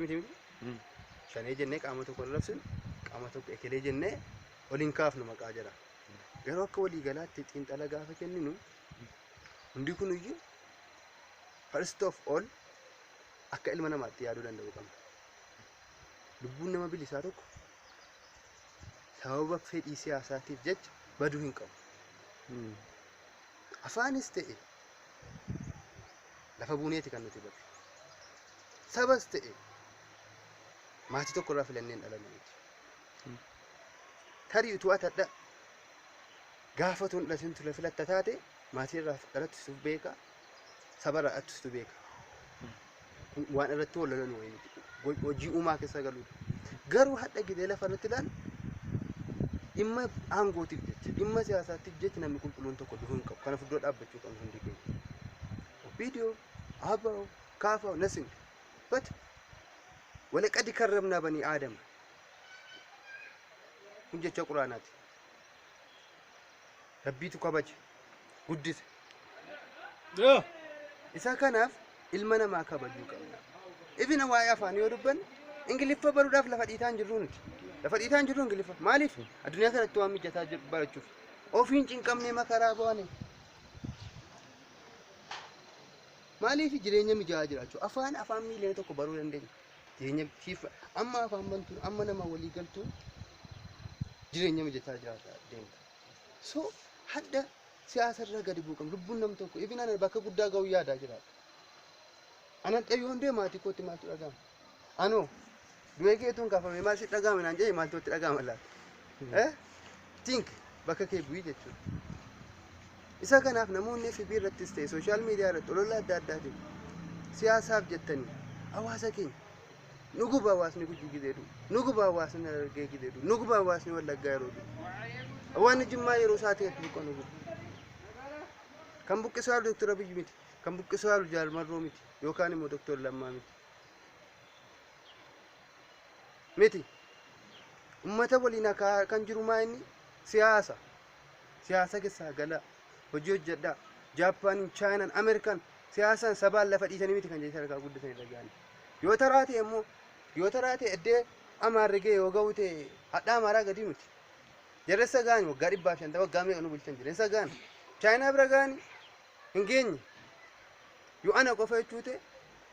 Miti miti. Shanee jennee qaama tokko labsinu, qaama tokko ekelee jennee waliin kaafnu maqaa jira. Garuu akka walii galaatti xiinxala gaafa kenninu, hundi kun iyyuu first of all akka ilma namaatti yaaduu danda'uu qabna. Lubbuun nama bilisaa tokko sababa fedhii siyaasaatiif jecha baduu hin qabu. Afaanis ta'e lafa buuneeti kan nuti barru. Sabas ta'e maatii tokko irraa filannee hin dhalanne miti. Tarii utuu ati hadha gaafa utuu hin dhalatin ture filatta taate, maatii irraa dhalattu beeka, saba irraa dhalattu beeka. Kun waan irratti wal lolan wayii miti. Hojii uumaa keessa galuudha. Garuu hadha gidee lafa irratti ilaalu, dhimma aangootiif jecha, dhimma siyaasaatiif jecha namni qulqulluun tokko du'uu hin qabu. Kana fuuldura dhaabbachuu qabnu hundi keenya. OPDO, ABO, KFO, nothing. But ولقد كرمنا بني آدم. Kun jecha quraanaati. Rabbiitu kabaje, guddise. Isa kanaaf ilma namaa kabajuu qabna. Ifina waa'ee afaanii yoo dubbanne, Ingiliffa baruudhaaf lafa dhiitaan jirru nuti. Lafa dhiitaan jirru Ingiliffa. Maaliif? Addunyaa kanatti waan mijataa jiru barachuuf. Ofiin cinqamnee makaraa baane. Maaliif? Jireenya mijaa'aa jiraachuu? Afaan miiliyoona 1 baruu dandeenya. Jireenya siif amma afaan bantuun, amma nama walii galtuun jireenya mijataa jiraata deemta. So hadda siyaasa irra gadi bu'uu qabna. Lubbuun nam tokko ifin ana bakka guddaa ga'uu yaadaa jiraata. Anan dhayyoon deema, maatii kootti maaltu dhaga'ama? Anoo du'ee keetuun kaafame maal si dhaga'ame naan jedhe, maaltu itti dhaga'ama laata? Eh? Think, bakka kee bu'ii jechuudha. Isa kanaaf namoonni FB irrattis ta'e social media irratti olola adda addaatiin siyaasaaf jettanii hawaasa keenya nu guba, hawaasni Gujii gideedu, nu guba hawaasni Harargee gideedu, nu guba hawaasni Wallaggaa yeroo du'u, hawaasni Jimmaa yeroo isaatii itti buqqa'u nu guba. Kan buqqisaa jiru Dooktar Abiyyi miti, kan buqqisaa jiru Jaal Marroo miti, yookaan immoo Dooktar Lammaa miti. Miti. Uummata waliin kan jiru maa inni siyaasa. Siyaasa keessaa galaa, hojii hojjedhaa. Jaappaaniin, Chaayinaan, Ameerikaan siyaasaan sabaan lafa dhiisanii miti kan jedhan sadarkaa guddatanii dhaga'an. Yoo taraa ta'e immoo, yoo taraa ta'e iddee Amaarri ga'e yoo ga'u ta'e, hadhaa Amaaraa gadi miti. Jaressa ga'ani waggaa 150, waggaa meeqa nu bulchan jireessa ga'ani. Chaayinaa bira ga'ani hin geenye. Yoo ana qofa jechuu ta'e,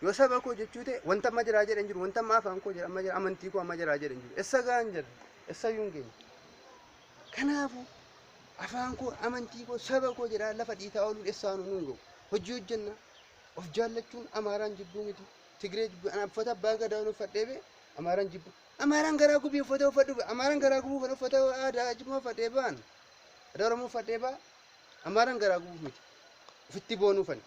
yoo saba koo jechuu ta'e, wanta amma jiraa jedhan jiru, wanta amma afaan koo jedha amma jira, amantii koo amma jiraa jedhan jiru. Essa ga'an jedha? Essayyuu hin geenye. Kanaafuu afaan koo, amantii koo, saba koo jedhaa lafa dhiitaa ooluun essaanuu nuun ga'u. Hojii hojjenna. Of jaallachuun Amaaraan jibbuu miti. Tigree jibbuu. Ana uffata abbaa gadaa uffadhee bee Amaaraan jibbu. Amaaraan garaa gubii uffata uffadhu. Amaaraan garaa gubuu kan uffata aadaa Jimmaa uffadhee ba'an. Aadaa Oromoo uffadhee ba'a. Amaaraan garaa gubuuf miti. Ofitti boonuufani.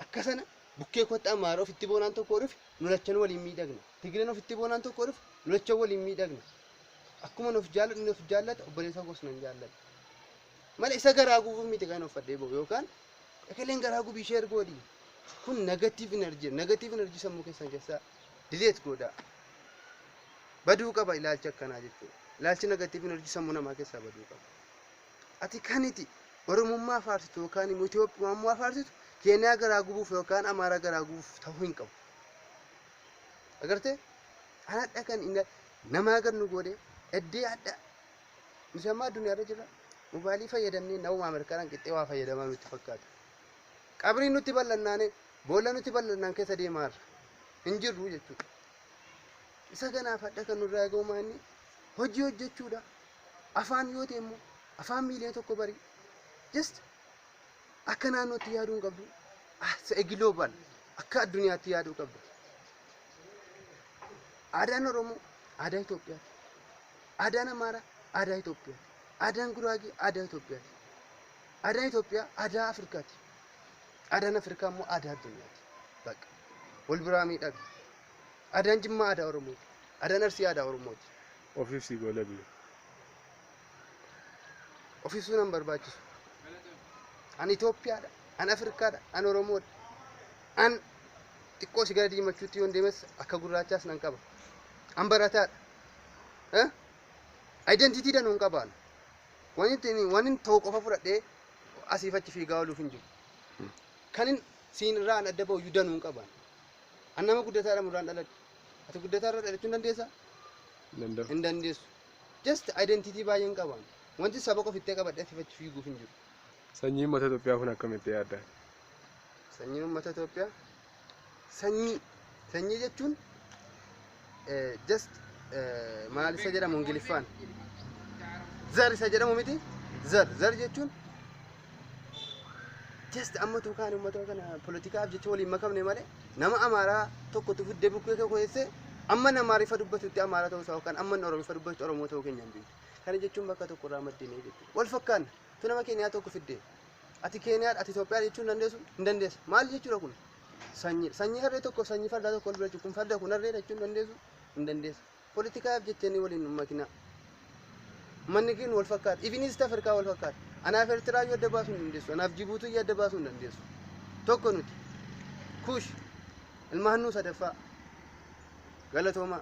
Akka sana bukkee kootti Amaara ofitti boonaan tokko dhufe, nu lachan waliin miidhagna. Tigreen ofitti boonaan tokko dhufe, nu lachan waliin miidhagna. Akkuma nuuf jaalladhu nuuf jaallata, obboleessa koos nan jaalladha. Malee isa garaa gubuuf miti kan uffadhee ba'u, yookaan ekeleen garaa gubii ishee ergoodhi. Kun negative energy, negative energy sammuu keessan keessaa delete godhaa. Baduu qaba ilaalchi akkanaa jechuudha. Ilaalchi negative energy sammuu namaa keessaa baduu qaba. Ati kaniti Oromummaa faarsitu yookaan immoo Itoophiyummaa faarsitu Keeniyaa garaa gubuuf yookaan Amaaraa garaa gubuuf ta'uu hin qabu. Agartee? Anadha kan inni namaa gad nu godhe eddee hadha. Nuti amma addunyaarra jirra. Mobaayilii fayyadamnee nama Ameerikaadhaan qixxee waa fayyadamaa nutti fakkaata. Qabriin nutti bal'annaane, boolla nutti bal'annaan keessa deemaarra. Hin jirru jechuudha. Isa kanaaf hadha kan nurraa eegamu maanni hojii hojjechuudha. Afaan yoo ta'e immoo afaan miiliyoona 1 bari. Just akka naannootti yaaduu hin qabdu. As a global, akka addunyaatti yaaduu qabdu. Aadaan Oromoo aadaa Itoophiyaati. Aadaan Amaaraa aadaa Itoophiyaati. Aadaan Guraagee aadaa Itoophiyaati. Aadaan Itoophiyaa aadaa Afrikaati. Aadaan Afrikaa immoo aadaa addunyaati. Bakka wal biraa miidhaga. Aadaan Jimmaa aadaa Oromooti. Aadaan Arsii aadaa Oromooti. Ofiif si goolabi. Of ibsuu nan barbaachisu. An Itoophiyaadha. An Afrikaadha. An Oromoodha. An xiqqoo si gara diimachuutti yoon deemes akka gurraachaas nan qaba. An barataadha. Eh? Identity danuun qabaan. Wanni ittiin waan inni ta'u qofa fudhadhee asiif achi fiigaa ooluuf hin jiru. Kan inni siin irraa an adda ba'u iyyuu danuun qabaan. An nama guddataadha murraan dhaladhe. Ati Guddataa irraa dhalachuu hin dandeessaa? Danda'u. Hin dandeessu. Just identity baay'een qaban. Wanti saba qofittee qabadhee achi fiiguuf hin jiru. Sanyii uummata Itoophiyaa kun akkamitti yaadda? Sanyii uummata Itoophiyaa, sanyii jechuun just maal isa jedhamu Ingiliffaan ዘር isa jedhamu miti. ዘር jechuun just ammatu kaan uummata kana poolitikaaf jecha waliin makamne malee, nama Amaaraa tokkotu fiddee bukkee keessee amma nama Amaariffaa dubbatutti Amaaraa ta'uu isaa yookaan amma inni Oromiffaa dubbatutti Oromoo ta'uu keenya hin beektu. Kana jechuun bakka tokko irraa maddinee jechuudha. Wal fakkaanna. Tu nama Keeniyaa tokko fiddee ati Keeniyaa, ati Itoophiyaa jechuun dandeessu hin dandeessu. Maal jechuudha kun? Sanyii, sanyii harree tokko, sanyii fardaa tokko wal bira kun farda, kun harree jechuun dandeessu hin dandeessu. Poolitikaaf jettanii waliin hin makinaa. Manni keenya wal fakkaata. Even East Africa wal fakkaata. Anaaf Eertiraa iyyuu adda baasuu hin dandeessu. Anaaf Jibuutii iyyuu adda baasuu hin dandeessu. Tokko nuti. Kuush. Ilmaannuu sadaffaa. Galatoomaa.